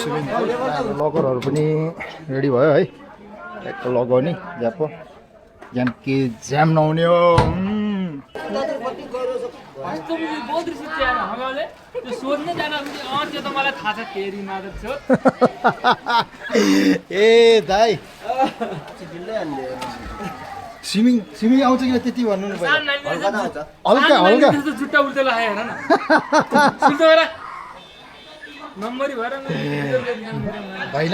लगरहरू पनि रेडी भयो है एक लगाउने ज्याप ज्याम के ज्याम नहुने हो ए दाइ स्विमिङ आउँछ कि त्यति भन्नु न हल्का हल्का जुट्टा उल्टा लाग्यो हेर न नम्बरी भएर भाइ ल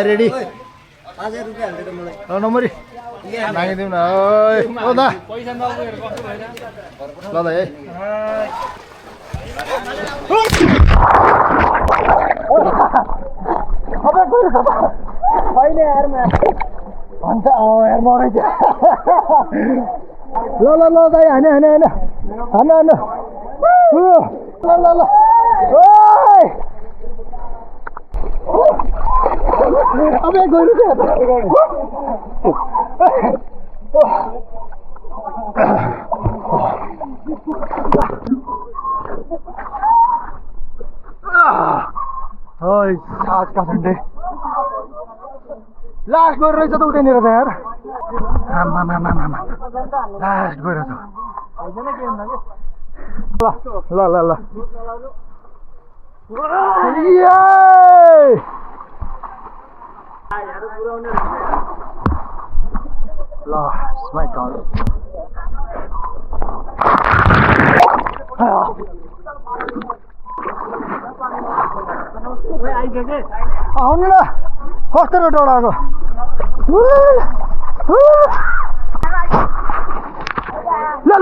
रेडी 5000 रुपैयाँ हाल्दै मलाई नम्बरी मागिदिउँ न ओ दा पैसा नगएर कस्तो भएन ल दा है होइन यार अन्त यार मरै थियो ल दाइ हैन ल ओइ अबे गइरु के ओइ साज का झन्डे लास्ट गएर रहेछ त उतैनिर त यार आमा लास्ट गएर छ ल ल स्माइ टर्न आउनु न कस्तो र डराएको ल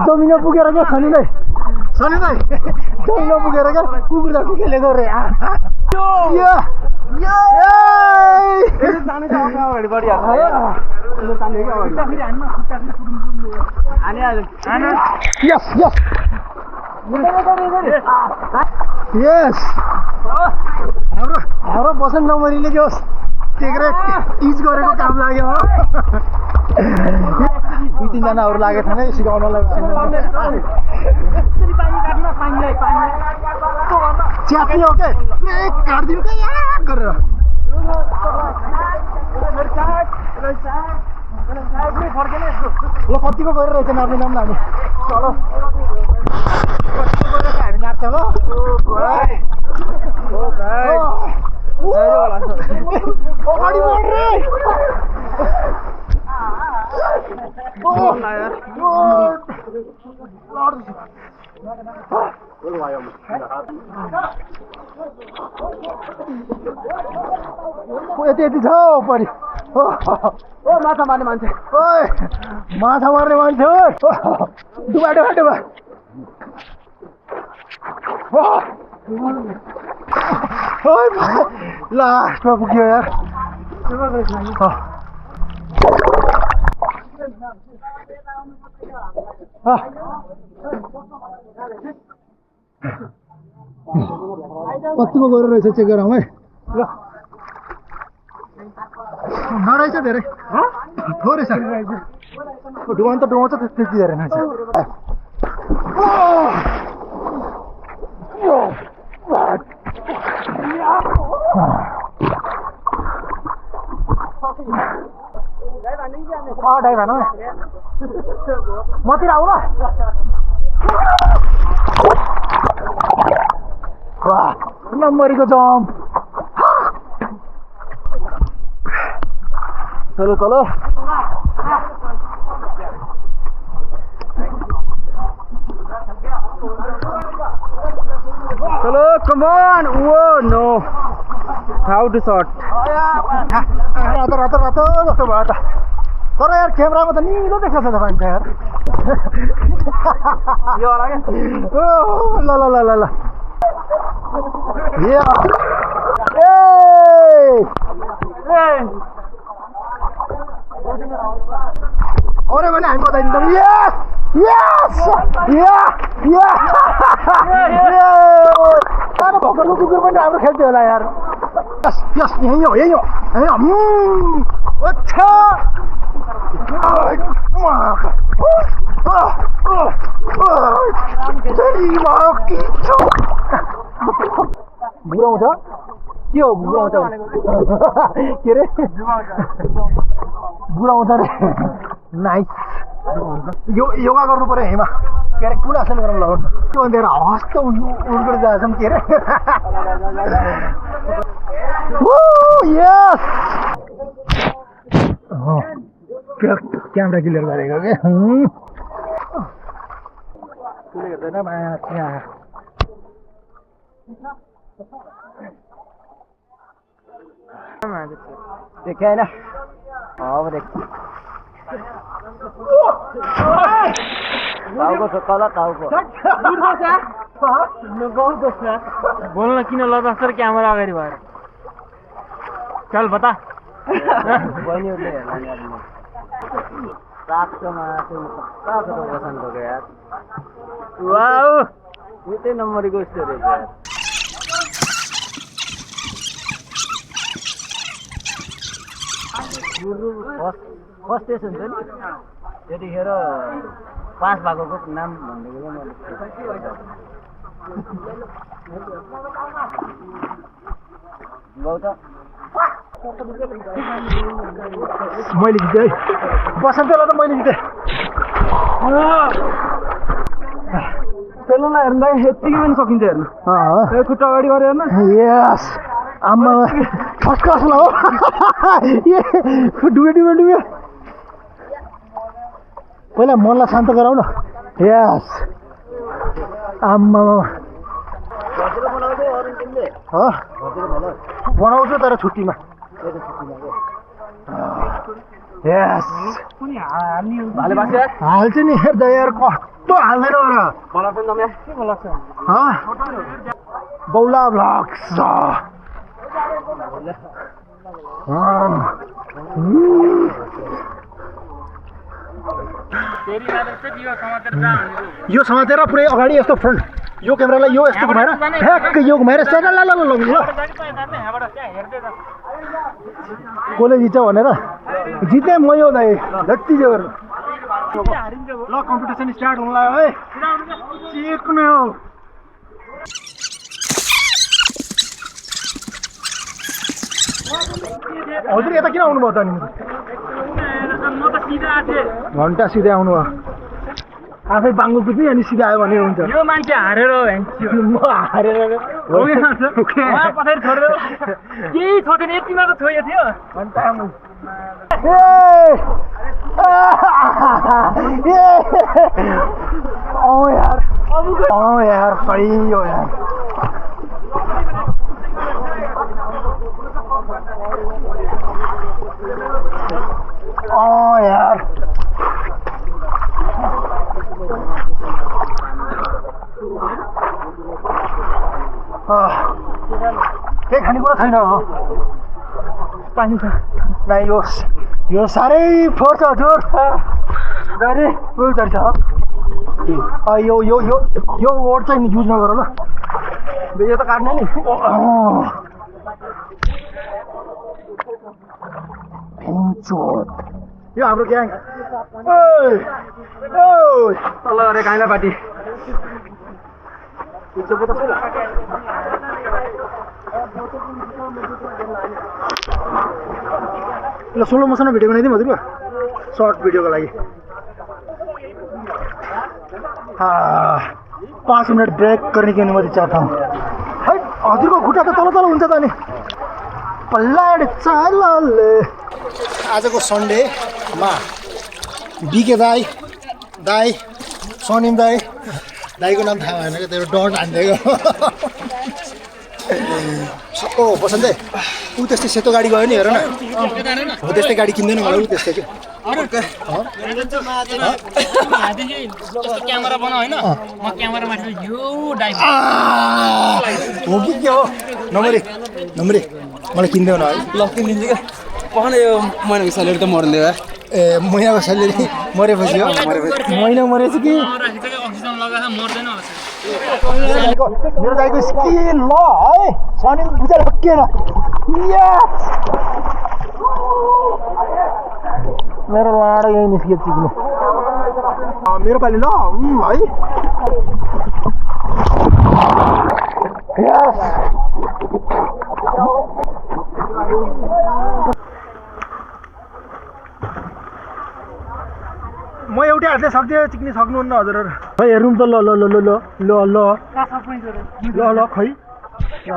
जमिन पुगेर क्या शनि दाइ जमिन पुगेर क्या कुकुर जस्तो खेलेको रे यस हाम्रो बसन नम्बरीले के होस् टेक्रे टिच गरेको काम लाग्यो हो 2-3 जनाहरू लागेको थिएन सिकाउनलाई च्याप्ने हो के काट्दिनु क्या याद गरेर ल कतिको गएर रहेछ नाप्ने नाम हामी चलो हामी नाप्छ ल अगाडि बढ रे यति छ परि माछा मार्ने मान्छे ओइ माछा मार्ने मान्छे डुबा लास्टमा पुग्यो यार कतिको गएर रहेछ चेक गरौँ है ल नरहेछ धेरै थोरै छ डुबाउनु त डुबाउँछ त्यति धेरै रहेछ डाइ भन मतिर आऊ न नम्बरीको जम्प चलो come on whoa no how to shot रातो जस्तो भयो त तर यार क्यामेरामा त निलो देख्छ तपाईँ त यार यो वाला के ल अरे भने हामी बताइदिन्छौँ भर्खरको कुकुर पनि राम्रो खेल्थ्यो होला यार यही हो बुझाउँछ के हो बुझाउँछ के रे बुझाउँछ रे नाइस यो योगा गर्नु पर्यो हेमा के अरे कुन आसन गर्नु लगाउनु त्यो भनेर हस्त उर्गुड जाछौँ के रे यस क्यामेरा क्लियर गरेको के हेर्दैन माथि देखे होइन अब देख टाउको छ कला टाउको बोल्न किन लदास्तर क्यामेरा अगाडि भएर चल बता बहिनीहरूले हेर्ला सातसम्म बसानको यार वाउ यो चाहिँ नम्बरको स्टोरी यार फर्स्ट स्टेसन छ नि त्यतिखेर पास भएकोको नाम भनिदिएको मैले जितेँ बसन्तलाई त मैले जितेँ पेलोलाई हेर्दा यत्तिकै पनि सकिन्छ हेर्नु खुट्टा अगाडि गरेर हेर्नु यस आम्मा फर्स्ट क्लासमा हो डुबे डुबे डुबे पहिला मनलाई शान्त गराउ न यस आम्मा बनाउँछु तर छुट्टीमा यस हाल्छु नि हेर्दा यार कस्तो हाल्दैन बौला भ्लग्स यो समातेर पुरै अगाडि यस्तो फ्रन्ट यो क्यामेरालाई यो यस्तो घुमाएर ठ्याक्क यो घुमाएर कसले जित्छ भनेर जित्ने म यो दाइ जति जे गर्नु ल कम्पिटिसन स्टार्ट हुन लाग्यो है चेक्ने हो हजुर यता किन आउनुभयो त घन्टा सिधै आउनुभयो आफै बाङ्गो कुद्ने अनि सिधै आयो भने हुन्छ यो मान्छे हारेर म हारेर पछाडि छोडेर केही छोडेन यतिमा त छोयो थियो यार सही हो यार यार केही खानेकुरा छैन पानी छ ना यो साह्रै फोहोर छ हजुर गरे उल्टर छ यो यो यो यो वर्ड चाहिँ युज नगर ल यो त काट्ने नि यो हाम्रो ग्याङ तल अरे काइला पार्टी ल सोलो मोसनमा भिडियो बनाइदिउँ हजुर सर्ट भिडियोको लागि 5 मिनट ब्रेक करने की अनुमति चाहता हूँ है हजुरको खुट्टा त तल तल हुन्छ त नि पल्लाड चाल आजको सन्डेमा बिके दाई सनिम दाईको नाम थाहा भएन क्या त्यो डट हान्दिएको ओ बसन्तै ऊ त्यस्तै सेतो गाडी गयो नि हेर न हो त्यस्तै गाडी किन्दैन मलाई ऊ त्यस्तै क्या क्यामेरा बनाऊ होइन म क्यामेरा माथि यो डाइभ हो कि के हो नम्बरी मलाई किन्दैन है ल किनिदिन्छु क्या पखाने यो महिनाको स्यालेरी त मर्ने हो ए महिनाको स्यालेरी मरेपछि हो महिना मरेछ कि अक्सिजन लगाएर मर्दैन मेरो दाइको स्किन ल है सनी बुझाएर फकिएन मेरो लाडो यहीँ निस्कियो चिक्नु मेरो पालि ल है म एउटै हातले सक्दिनँ चिक्न सक्नुहुन्न हजुरहरू खै हेरौँ त ल ल ल ल ल ल ल ल ल खै ल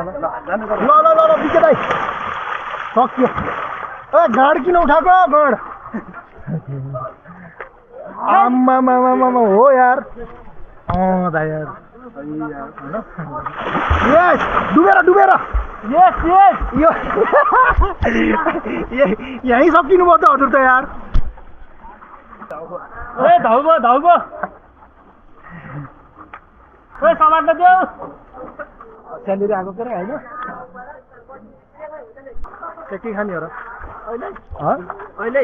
ल ल बिके दाइ सक्यो ए गाड किन उठाएको गाड आम्मामामामा हो यार दाइ यार यस डुबेर डुबेर यस यस यो यहीँ सकिनु भयो त हजुर त यार ए धाउको धाउको ए समाट त देऊ स्यालेरी आएको के होइन के खाने हो र अहिले अहिले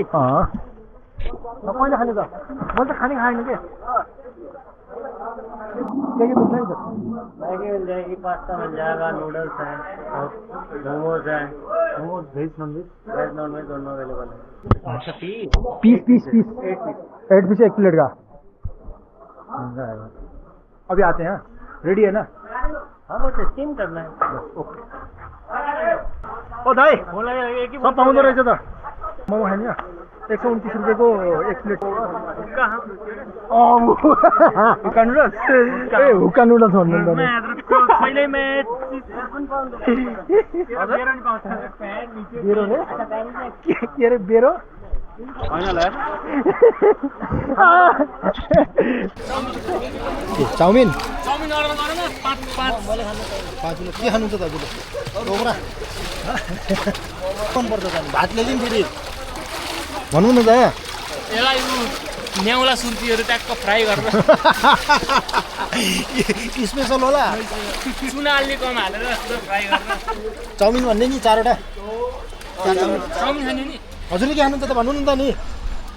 कहिले खाने त मैले त खाने खाएन के मिलता है सर मैगी मिल जाएगी पास्ता मिल जाएगा नूडल्स है और मोमोज है momos veg non veg veg non veg दोनों अवेलेबल है अच्छा piece piece piece 8 piece 1 plate का अभी आते हैं रेडी है ना हाँ बस स्टीम करना है ओके ओ दाई बोला एक ही सब पाउँदो रहेछ त मोमो खाने 129 रुपियाँको 1 प्लेट हुक्का नुडल्स ए हुक्का नुडल्स भन्नु नि पहिले मैं बेरो ने के रे बेरो होइन ल चाउमिन चाउमिन अर्डर गरौँ न 5 मैले खानु 5 किलो के खानुहुन्छ दाजुले डोगरा मन पर्छ त भातले चाहिँ फेरि भन्नु न त यसलाई न्याउला सुर्तीहरू ट्याक्क फ्राई गरेर स्पेसल होला चुना अलि कम हालेर फ्राई गरेर चाउमिन भन्ने नि 4वटा चाउमिन खाने नि हजुरले के खानुहुन्छ त भन्नु न त नि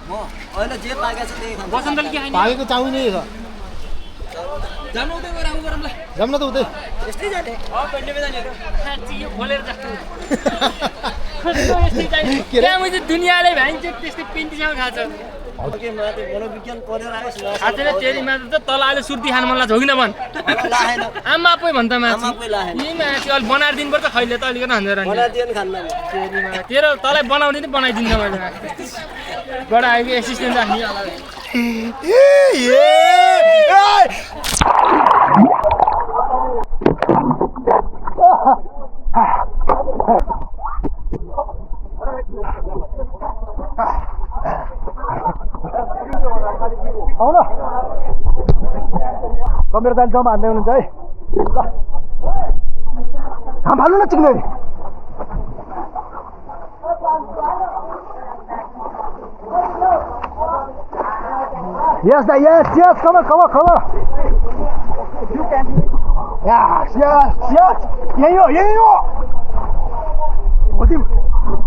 म अहिले जे पाकेको छ त्यही खान्छु बसन्तले के खाने पाकेको चाउमिनै छ जानु उतै गएर आउँ गरौँ ल जाऊँ न त उतै यस्तै जाने पेन्टले जाने खाँची यो खोलेर जस्तो कस्तो यस्तै जाने त्यहाँ मैले दुनियाँले भ्याइन्छ त्यस्तै पेन्टीसँग खान्छ के माथि मनोविज्ञान पढेर आएछ ल खाँदैन तेरीमा त तल अहिले सुर्ती खानु मन लाग्छ हो कि नभन् लाएन आमा पै भन्छ माछी आमाकै लाएन यही माछी अहिले बनाएर दिनुपर्छ खैले त अलिकति हान्दैन बनाइदिएन खान्न तेरीमा तेरो तँलाई बनाउने नि बनाइदिन्छ मैले बाट आएको एसिस्टेन्ट राख्ने आउन मेरो दाल जम्मा हान्दै हुनुहुन्छ है ल घाम हाल्नु न चिक्ने यस दाइ यस यस कम कम कम यस यस यस यही हो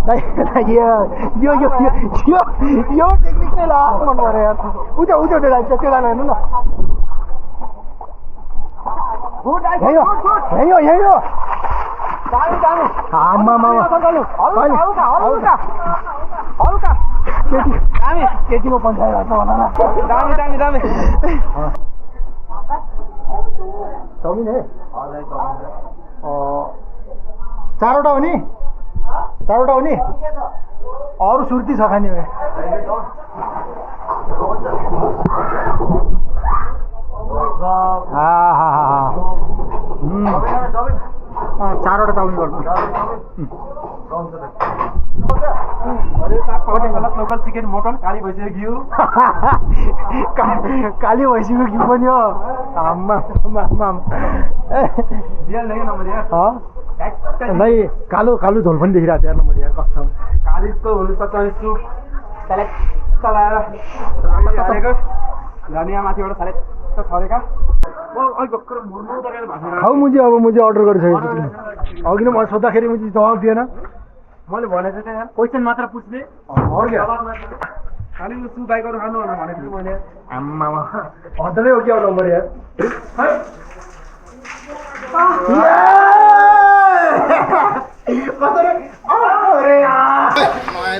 दाइ यो टेक्निक नै लास्ट मन पऱ्यो यार उठ्यो त्यो गाना हेर्नु न यही हो केटीको पञ्चायत हाल्छ होला न दामी चाउमिन है 4वटा हो नि 4वटा हो नि अरू सुर्ती छ खाने हो 4वटा चाउमिन गर्नु लोकल चिकन मटन काली भैँसीको घिउ काली भैँसीको घिउ पनि हो नै कालो झोल पनि देखिरहेको थियो नम्बर यार कस्तो कालिजको हुनसक्छ सुप स्यालेड चलाएर हालेको धनियाँ माथिबाट स्यालेड छरेका खाऊ मुझे अब मुझे अर्डर गरिसकेको छु अघि नै मलाई सोद्धाखेरि मुझे जवाब दिएन मैले भनेको थिएँ क्वेसन मात्र पुछ्दै खालि सुप बाइकहरू खानु भनेको थिएँ मैले आम्मामा अन्त नै हो कि अब नम्बर यार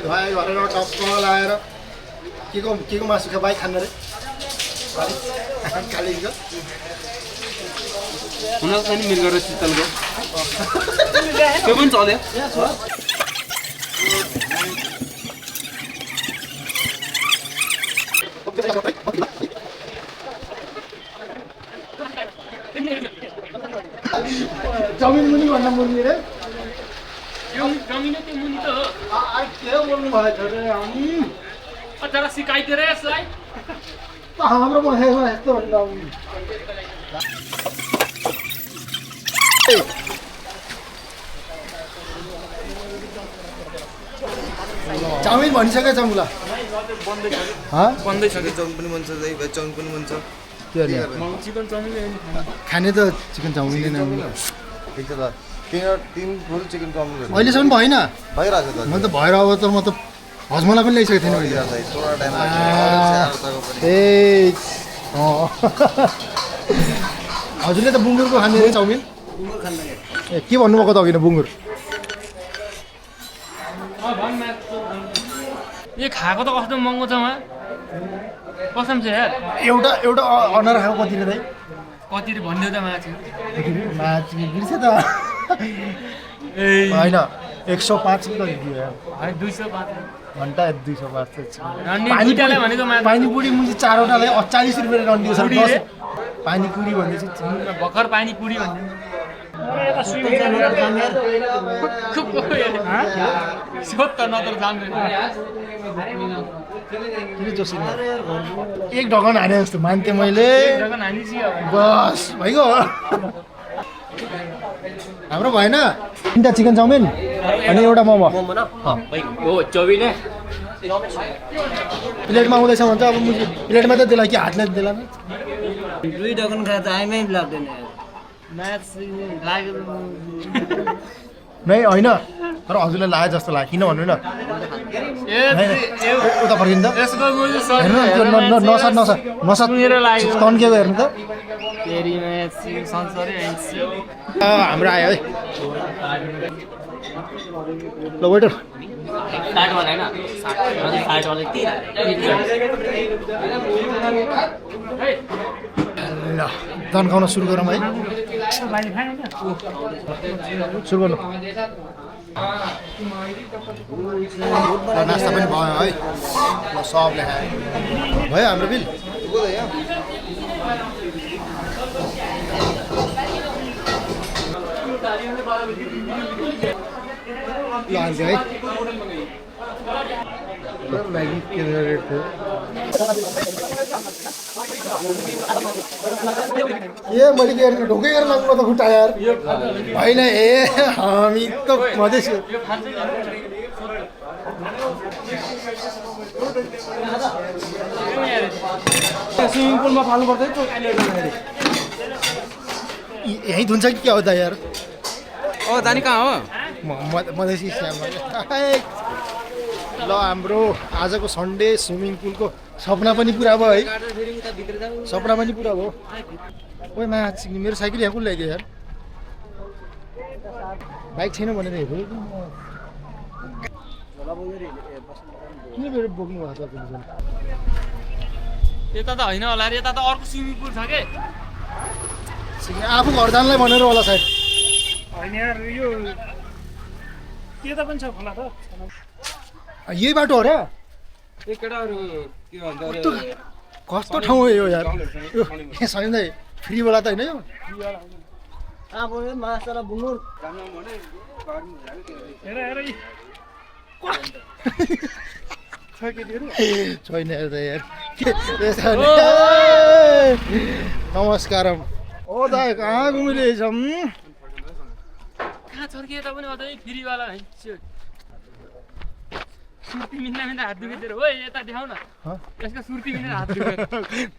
धुवाई गरेर टक्क लगाएर के को मासु बाइक खानु रे कालीको हुन पनि मिर्ग र शीतलको त्यो पनि चल्यो चाउमिन मुनि भन्दा मुनि रे जमिन त्यो मुनि त हो के बोल्नु भयो रे जरा सिकाइदिएर यसलाई हाम्रो बसेको यस्तो भन्दा चाउमिन भनिसक्यो चाउला बन्दै छ कि चाउमिन पनि मन छ चाउमिन पनि मन छ के अरे चिकन चाउमिन खाने त चिकन चाउमिन नै ठिक छ त तीन फुल चिकन चाउमिन अहिलेसम्म भएन भइरहेको छ म त भएर अब त म त हजमला पनि ल्याइसकेको थिएन अहिले थोडा टाइम ए हजुरले त बुङ्गुरको खाने रे चाउमिन ए के भन्नुभएको त अघि न बुङ्गुर यो खाएको त कस्तो महँगो छ उहाँ कसम छ यार एउटा अनर खाएको कति रे दाइ कति भनिदियो त माछी माछी बिर्से त होइन 105 रुपियाँ दियो यार है 205 घन्टा 205 रन्डी दुईटालाई भनेको माछी पानीपुरी मुजी चारवटालाई 48 रुपियाँ रन्डी छ पानीपुरी भन्दैछ भर्खर पानी पुरी भन्ने सोध त नत्र जान्दैन एक ढकन हाने जस्तो मान्थेँ मैले बस भइगयो हाम्रो भएन 3टा चिकन चाउमिन अनि एउटा मोमो प्लेटमा आउँदैछ भन्छ अब मुजी प्लेटमा त त्यसलाई के हातले त्यसलाई दुई ढकन खाँदा आइमै लाग्दैन नै होइन तर हजुरलाई लाए जस्तो लाग्यो किन भन्नु न उता फर्किन्छ हेर्नु नसा तन्केको हेर्नु त हाम्रो आयो है ल वेटर ल तन्काउन सुरु गरौँ है सुरु गर्नु नास्ता पनि भयो है ल सबले खायो भयो हाम्रो बिल ल हाल्छ है म्यागी के रेट थियो ए मैले के गरेर ढोकै गरेर लाग्नु त खुट्टा यार होइन ए हामी त मधेस स्विमिङ पुलमा फाल्नु पर्छ यहीँ धुन्छ कि क्या हो त यार जाने कहाँ हो मधेसी ल हाम्रो आजको सन्डे स्विमिङ पुलको सपना पनि पुरा भयो है सपना पनि पुरा भयो ओइ माछी मेरो साइकल यहाँ कुन ल्याइदियो यार बाइक छैन भनेर हेर्नु किन मेरो बोक्नु भएको छ यता त होइन होला रे यता त अर्को स्विमिङ पुल छ के आफू घर जानलाई भनेर होला सायद होइन यार यो त्यता पनि छ खोला त यही बाटो हो र केटाहरू के भन्छ कस्तो ठाउँ हो यो यार यो सही नै फ्रीवाला त होइन यो अब माछा बुङ्गुर हेर हेर छैन हेर्दा यार नमस्कारम ओ दाइ कहाँ घुमिरहेछौँ कहाँ छर्किए तापनि अझै फ्रीवाला भन्छ सुर्ती मिल्दा मिल्दा हात दुखेतिर हो यता देखाउ न यसको सुर्ती मिलेर हात दुखेर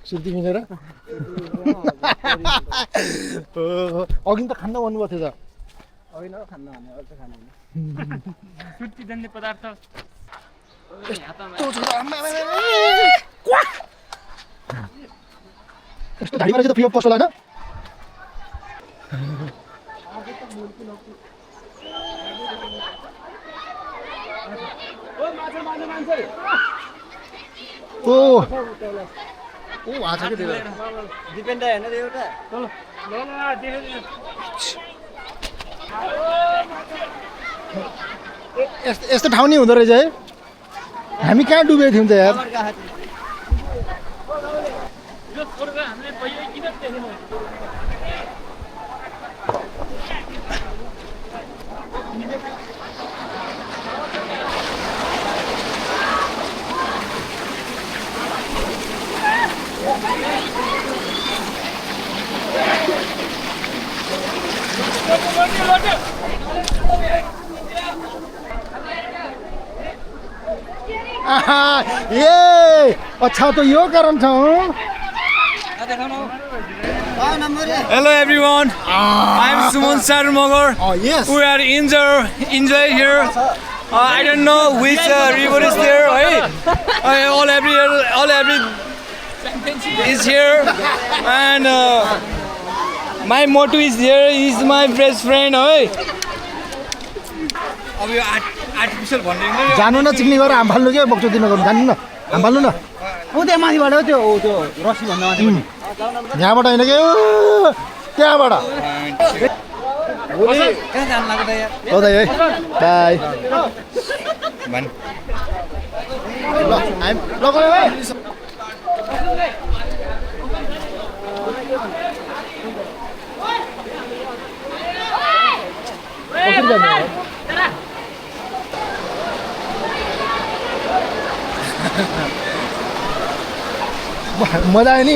सुर्ती मिलेर अघि त खान्न भन्नुभएको थियो त होइन खान्न भने अझ खानु सुर्ती जन्ने पदार्थ यस्तो ढाडीमा चाहिँ त फ्री अफ कस्ट होला होइन ओ आछ के त्यो डिपेन्ड होइन एउटा यस्तो ठाउँ नि हुँदो रहेछ है हामी कहाँ डुबेको थियौँ त यार यो स्वर्ग हामीले पहिले किन देखेनौँ ए अच्छा त यो कारण छ Hello everyone. I'm Suman Sarmogar. Yes We are enjoy here. I don't know which river is there. Hey, all every is here, and my motto is here. He's my best friend. Hey. अब यो artificial भन्ने जानु न चिक्ने गरेर हाम फाल्नु के बक्चो दिन गर्नु जान्नु न हाम फाल्नु न ऊ त्यहाँ माथिबाट त्यो रस्सी भन्दा माथि यहाँबाट होइन के त्यहाँबाट कहाँ जानु लाग्यो त यार हो त है बाई भन ल हामी ल गयो है मजा आयो नि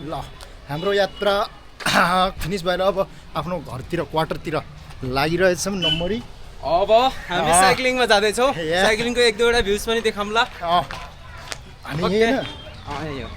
ल हाम्रो यात्रा फिनिस भएर अब आफ्नो घरतिर क्वार्टरतिर लागिरहेछौँ नम्बरी अब हामी साइक्लिङमा जाँदैछौँ Yeah. साइक्लिङको एक दुईवटा भ्युज पनि देखाउँला हामी होइन यो